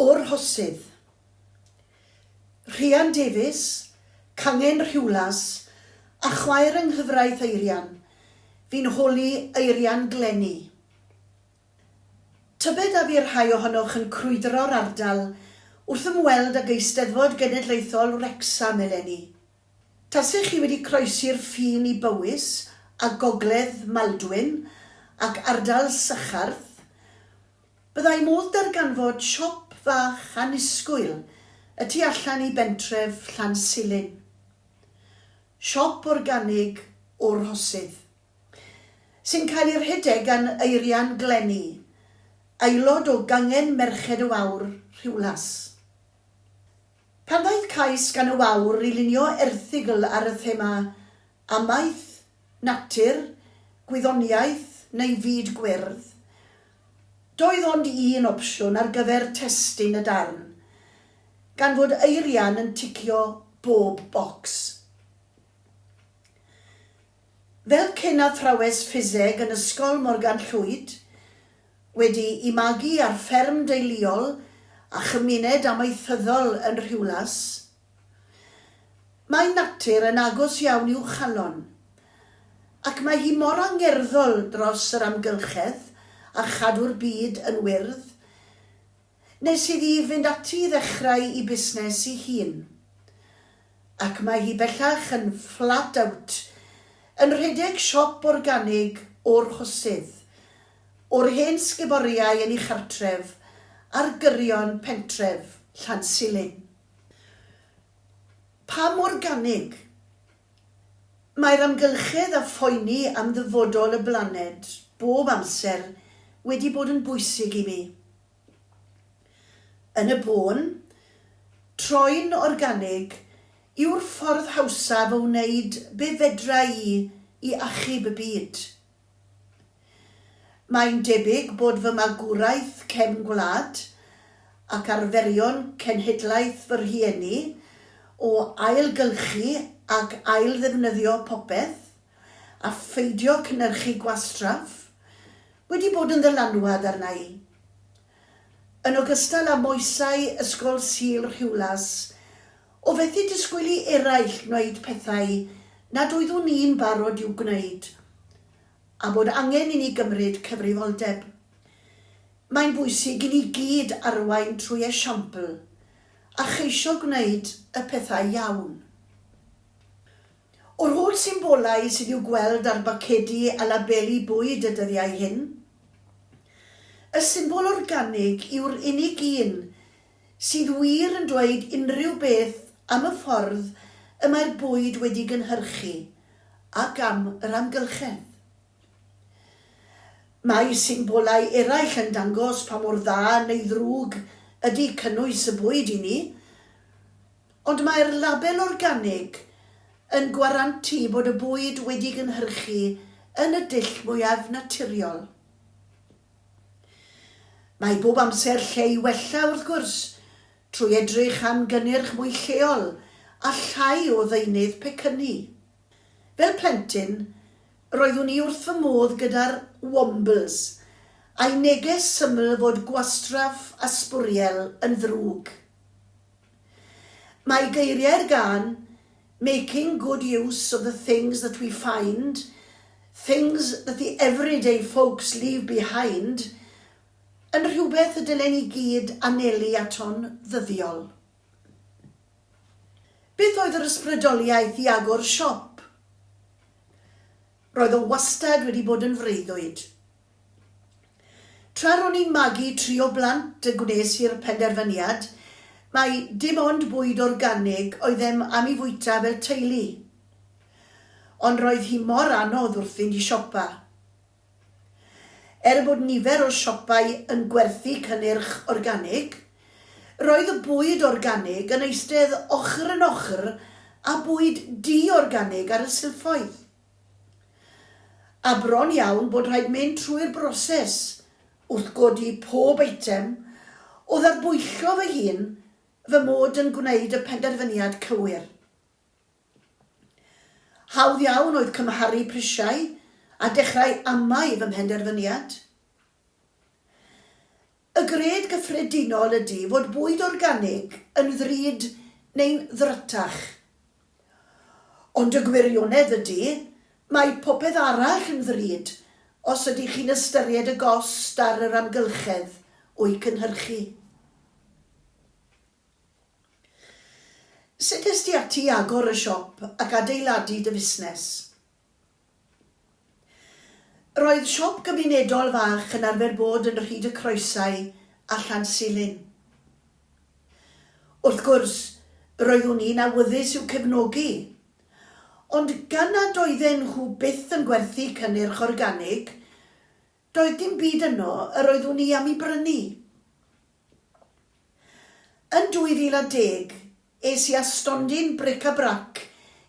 O'r Rhosydd. Rhian Davies, Cangen Rhiwlas, a chwaer yng nghyfraith Eirian, fu'n holi Eirian Glenny. Tybed a fu rhai ohonoch yn crwydro'r ardal wrth ymweld ag Eisteddfod Genedlaethol Wrecsam eleni? Tasech chi wedi croesi'r ffin i Bowys a gogledd Maldwyn ac ardal Sycharth, byddai modd darganfod siop fach annisgwyl y tu allan i bentref Llansilin. Siop organig o'r Rhosydd. Sy'n cael ei rhedeg gan Eirian Glenny, aelod o gangen Merched y Wawr, Rhiwlas. Pan ddaeth cais gan y Wawr i lunio erthygl ar y thema amaeth, natur, gwyddoniaeth neu fyd gwyrdd, doedd ond un opsiwn ar gyfer testun y darn, gan fod Eirian yn ticio bob bocs. Fel cyn-athrawes ffiseg yn Ysgol Morgan Llwyd, wedi i magu ar fferm deuluol a chymuned amaethyddol yn Rhiwlas, mae natur yn agos iawn i'w chalon, ac mae hi mor angerddol dros yr amgylchedd a chadw'r byd yn wyrdd, nes iddi fynd ati i ddechrau i busnes i hun. Ac mae hi bellach yn flat out yn rhedeg siop organig o'r Rhosydd, o'r hen sguboriau yn ei chartref ar gyrion pentref Llansilin. Pam organig? Mae'r amgylchedd a phoeni am ddyfodol y blaned bob amser wedi bod yn bwysig i mi. Yn y bôn, troi'n organig yw'r ffordd hawsaf o wneud be fedra i i achub y byd. Mae'n debyg bod fy magwraeth cefn gwlad ac arferion cenhedlaeth fy rhieni o ailgylchu ac ail-ddefnyddio popeth a pheidio cynhyrchu gwastraff wedi bod yn ddylanwad arna i. Yn ogystal â moesau Ysgol Sul Rhiwlas o fethu disgwyl i eraill wneud pethau nad oeddwn i'n barod i'w gwneud, a bod angen i ni gymryd cyfrifoldeb. Mae'n bwysig i ni gyd arwain trwy esiampl a cheisio gwneud y pethau iawn. O'r holl symbolau sydd i'w gweld ar bacedi a labeli bwyd y dyddiau hyn, y symbol organig yw'r unig un sydd wir yn dweud unrhyw beth am y ffordd y mae'r bwyd wedi gynhyrchu ac am yr amgylchedd. Mae symbolau eraill yn dangos pa mor dda neu ddrwg ydy cynnwys y bwyd i ni, ond mae'r label organig yn gwarantu bod y bwyd wedi gynhyrchu yn y dull mwyaf naturiol. Mae bob amser lle i wella, wrth gwrs, trwy edrych am gynnyrch mwy lleol a llai o ddeunydd pecynnu. Fel plentyn, roeddwn i wrth fy modd gyda'r Wombles, a'i neges syml fod gwastraff a sbwriel yn ddrwg. Mae geiriau'r gân Making good use of the things that we find, things that the everyday folks leave behind yn rhywbeth y dylen ni gyd anelu ato'n ddyddiol. Beth oedd yr ysbrydoliaeth i agor siop? Roedd o wastad wedi bod yn freuddwyd. Tra ro'n i'n magu tri o blant y gwnes i'r penderfyniad mai dim ond bwyd organig oeddem am i fwyta fel teulu. Ond roedd hi mor anodd wrth fynd i siopa. Er bod nifer o siopau yn gwerthu cynnyrch organig, roedd y bwyd organig yn eistedd ochr yn ochr â bwyd di-organig ar y silffoedd. A bron iawn bod rhaid mynd trwy'r broses, wrth godi pob eitem, o ddarbwyllo fy hun fy mod yn gwneud y penderfyniad cywir. Hawdd iawn oedd cymharu prisiau a dechrau amau fy mhenderfyniad. Y gred gyffredinol ydy fod bwyd organig yn ddrud neu'n ddrytach. Ond y gwirionedd ydy, mae popeth arall yn ddrud os ydych chi'n ystyried y gost ar yr amgylchedd o'u cynhyrchu. Sut es di ati i agor y siop ac adeiladu dy fusnes? Roedd siop gymunedol fach yn arfer bod yn Rhyd y Croesau a Llansilin. Wrth gwrs, roeddwn i'n awyddus i'w cefnogi, ond gan nad oedden nhw byth yn gwerthu cynnyrch organig, doedd dim byd yno yr oeddwn i am i brynu. Yn 2010, es i â stondin bric-a-brac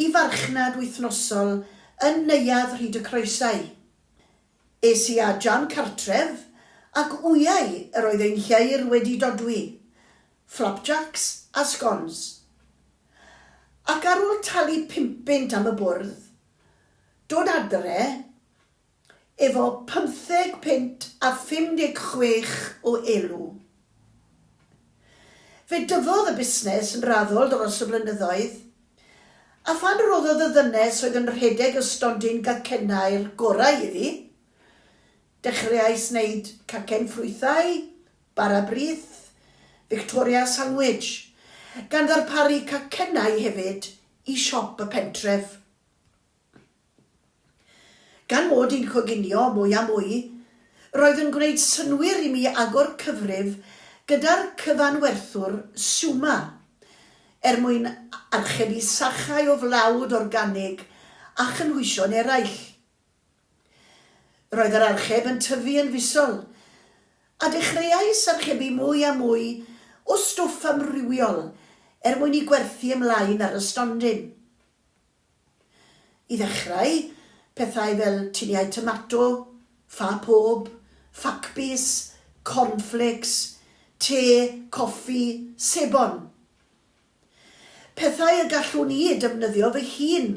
i farchnad wythnosol yn Neuadd Rhyd y Croesau. Es i â jam cartref ac wyau yr oedd ein hieir wedi dodwy, flapjacks a sgons. Ac ar ôl talu pumpunt am y bwrdd, dod adre, efo pymtheg punt a 56 o elw. Fe dyfodd y busnes yn raddol dros y blynyddoedd, a phan roddodd y ddynes oedd yn rhedeg y stondin gacennau'r gorau iddi, dechreuais wneud cacen ffrwythau, bara brith, Victoria sandwich, gan ddarparu cacennau hefyd i siop y pentref. Gan mod i'n coginio mwy a mwy, roedd yn gwneud synnwyr i mi agor cyfrif gyda'r cyfanwerthwr Suma er mwyn archebu sachau o flawd organig a chynhwysion eraill. Roedd yr archeb yn tyfu yn fisol, a dechreuais archebu mwy a mwy o stwff amrywiol er mwyn i gwerthu ymlaen ar y stondin. I ddechrau, pethau fel tuniau tomato, ffa pob, ffacbys, cornflakes, te, coffi, sebon. Pethau y gallwn i eu defnyddio fy hun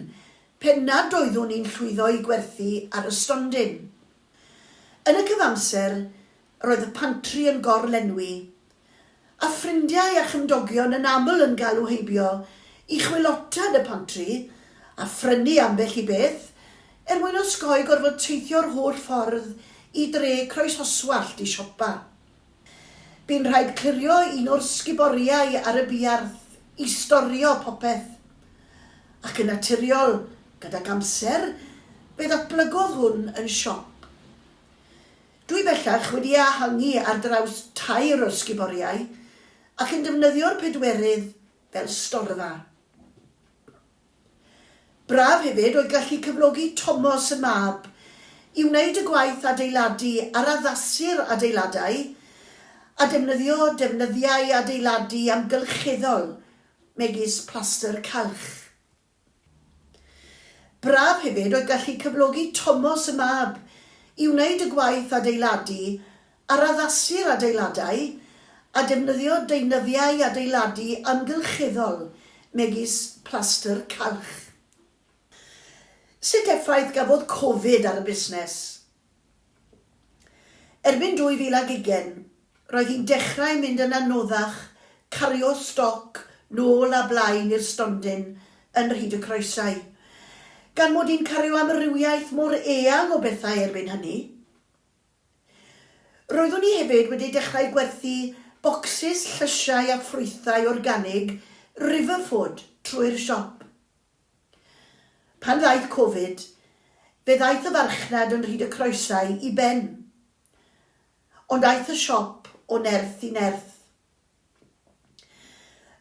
pe nad oeddwn i'n llwyddo i gwerthu ar y stondin. Yn y cyfamser, roedd y pantri yn gor-lenwi, a ffrindiau a chymdogion yn aml yn galw heibio i chwilota yn y pantri a phrynu ambell i beth er mwyn osgoi gorfod teithio'r holl ffordd i dre Croesoswallt i siopa. Bu'n rhaid clirio un o'r sguboriau ar y buarth i storio popeth, ac yn naturiol, gydag amser, fe ddatblygodd hwn yn siop. Dwi bellach wedi ehangu ar draws tair o'r sguboriau ac yn defnyddio'r pedwerydd fel storfa. Braf hefyd oedd gallu cyflogi Tomos y mab i wneud y gwaith adeiladu ar addasu'r adeiladau a defnyddio defnyddiau adeiladu amgylcheddol megis plastr calch. Braf hefyd oedd gallu cyflogi Tomos y mab i wneud y gwaith adeiladu ar addasu'r adeiladau a defnyddio deunyddiau adeiladu amgylcheddol megis plastr calch. Sut effaith gafodd Covid ar y busnes? Erbyn 2020, roedd hi'n dechrau mynd yn anoddach cario stoc nôl a blaen i'r stondin yn Rhyd y Croesau, gan mod i'n cario amrywiaeth mor eang o bethau erbyn hynny. Roeddwn i hefyd wedi dechrau gwerthu bocsys llysiau a ffrwythau organig Riverford trwy'r siop. Pan ddaeth Covid, fe ddaeth y farchnad yn Rhyd y Croesau i ben. Ond aeth y siop o nerth i nerth.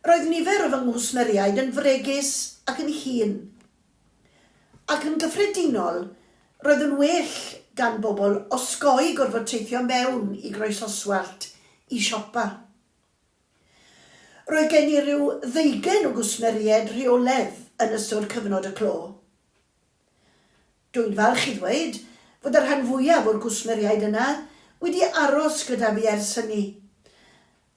Roedd nifer o fy nghwsmeriaid yn fregus ac yn hŷn. Ac yn gyffredinol, roedd yn well gan bobl osgoi gorfod teithio mewn i Groesoswallt i siopa. Roedd gen i ryw ddeugain o gwsmeriaid rheolaidd yn ystod cyfnod y clo. Dw i'n falch i ddweud fod y rhan fwyaf o'r cwsmeriaid yna wedi aros gyda fi ers hynny,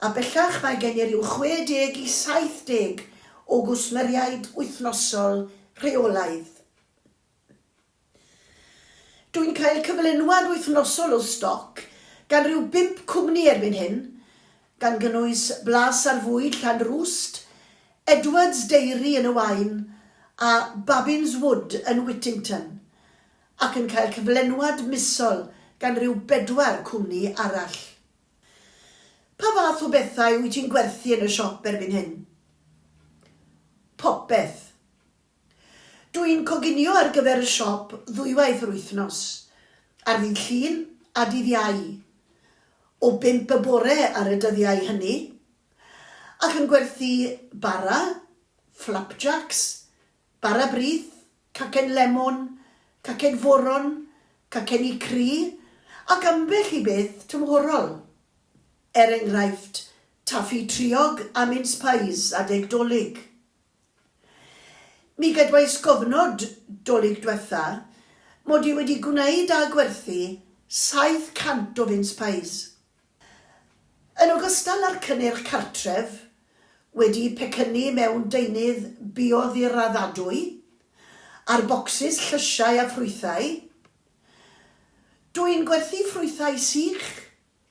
a bellach mae gen i ryw 60 i 70 o gwsmeriaid wythnosol rheolaidd. Dw i'n cael cyflenwad wythnosol o stoc gan ryw bump cwmni erbyn hyn, gan gynnwys Blas ar Fwyd Llanrwst, Edwards Dairy yn y Waun a Babins Wood yn Whittington, ac yn cael cyflenwad misol gan ryw bedwar cwmni arall. Pa fath o bethau wyt ti'n gwerthu yn y siop erbyn hyn? Popeth. Dw i'n coginio ar gyfer y siop ddwywaith yr wythnos, ar ddydd Llun a dydd Iau, o bump y bore ar y dyddiau hynny, ac yn gwerthu bara, flapjacks, bara brith, cacen lemon, cacen foron, cacenni cri, ac ambell i beth tymhorol. Er enghraifft, taffi triog a mince pies adeg 'Dolig. Mi gedwais gofnod 'Dolig dwetha mod i wedi gwneud a gwerthu 700 o fince pies. Yn ogystal â'r cynnyrch cartref, wedi pecynnu mewn deunydd bioddiraddadwy, a'r bocsys llysiau a ffrwythau, dw i'n gwerthu ffrwythau sych,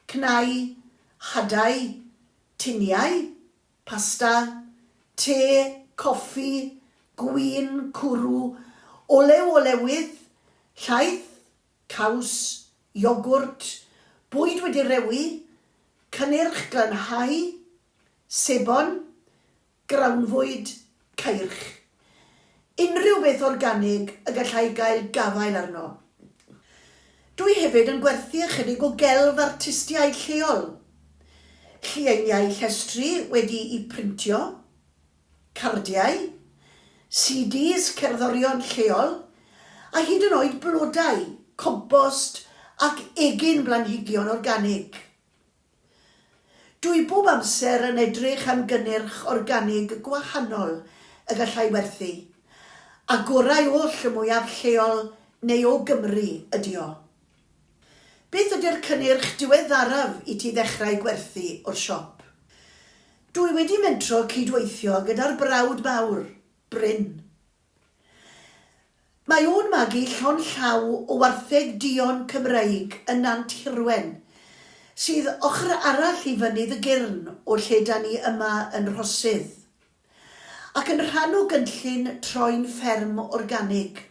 cnau, hadau, tuniau, Pasta, te, coffi, gwin, cwrw, olew olewydd, llaeth, caws, iogwrt, bwyd wedi rewi, cynnyrch glanhau, sebon, grawnfwyd, ceirch. Unrhyw beth organig y gallai gael gafael arno. Dw i hefyd yn gwerthu ychydig o gelf artistiaid lleol. Llieiniau llestri wedi'u printio, cardiau, CDs cerddorion lleol, a hyd yn oed blodau, compost ac egin blanhigion organig. Dw i bob amser yn edrych am gynnyrch organig gwahanol y gallai werthu, a gorau oll y mwyaf lleol neu o Gymru ydi o. Beth ydi'r cynnyrch diweddaraf i ti ddechrau gwerthu o'r siop? Dw i wedi mentro cyd-weithio gyda'r brawd mawr, Bryn. Mae o'n magu llond llaw o wartheg duon Cymreig yn Nant Hirwen, sydd ochr arall i Fynydd y Gyrn o lle 'da ni yma yn Rhosydd, ac yn rhan o gynllun troi'n fferm organig.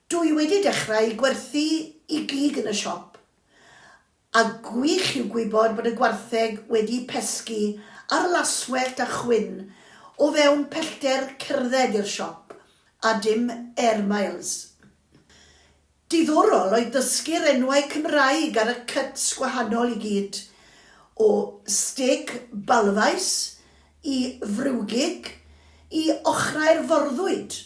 Dw i wedi dechrau gwerthu i gig yn y siop, A gwych yw gwybod bod y gwartheg wedi pesgi ar laswellt a chwyn o fewn pellter cerdded i'r siop, a dim air miles. Diddorol oedd dysgu'r enwau Cymraeg ar y cuts gwahanol i gyd, o stêc balfais i friwgig i ochrau'r forddwyd.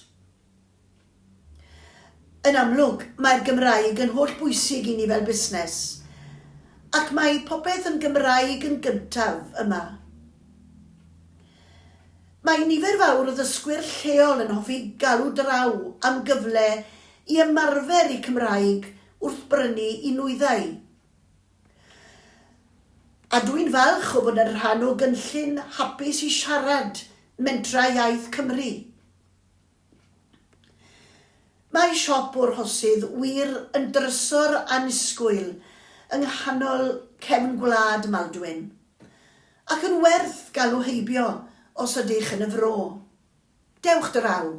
Yn amlwg, mae'r Gymraeg yn holl bwysig i ni fel busnes, ac mae popeth yn Gymraeg yn gyntaf yma. Mae nifer fawr o ddysgwyr lleol yn hoffi galw draw am gyfle i ymarfer eu Cymraeg wrth brynu i nwyddau. A dw i'n falch o fod yn rhan o gynllun Hapus i Siarad Mentrau Iaith Cymru. Mae siop o'r Rhosydd wir yn drysor annisgwyl yng nghanol cefn gwlad Maldwyn, ac yn werth galw heibio os ydych yn y fro. Dewch draw!